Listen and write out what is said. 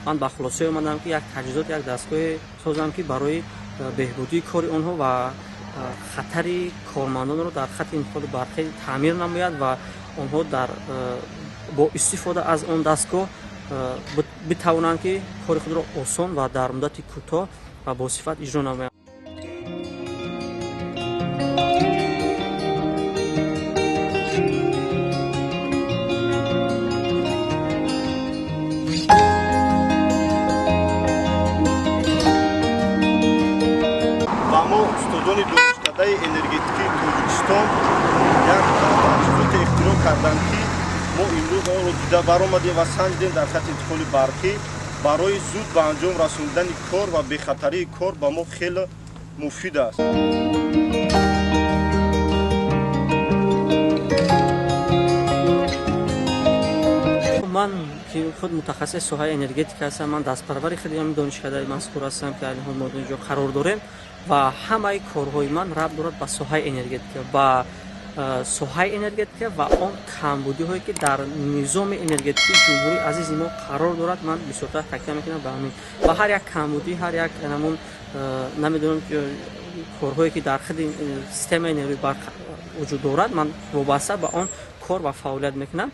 Ман ба хулосае омадам, ки як таҷҳизот, як дастгоҳе созам, ки барои беҳбудии кори онҳо ва хатари кормандонро дар хатти интиқоли барқӣ таъмир намояд ва онҳо дар бо истифода аз он дастгоҳ битавонанд, ки кори худро осон ва дар муддати кӯтоҳ ва босифат иҷро намоянд. Ба мо устодони Донишкадаи энергетикии Тоҷикистон як таҷҳизоте ихтироъ карданд, ки мо имрӯз онро дида баромадем ва санҷидем. Дар хатти интиқоли барқӣ барои зуд ба анҷом расондани кор ва бехатарии кор ба мо хеле муфид аст. Ман ки худ мутахассиси соҳаи энергетика ҳастам, ман дастпарвари худи ҳамин донишкадаи мазкур ҳастам, ки айни ҳол мо дар инҷо қарор дорем, ва ҳамаи корҳои ман рабт дорад ба соҳаи энергетика, ба соҳаи энергетика ва он камбудиҳое, ки дар низоми энергетикии ҷумҳурии азизи мо қарор дорад. Ман бисёртар такя мекунам ба ҳамин, ва ҳар як камбудӣ, ҳар як ҳамон намедонам корҳое, ки дар худи системаи нерӯи барқ вуҷуд дорад, ман вобаста ба он кор ва фаъолият мекунам.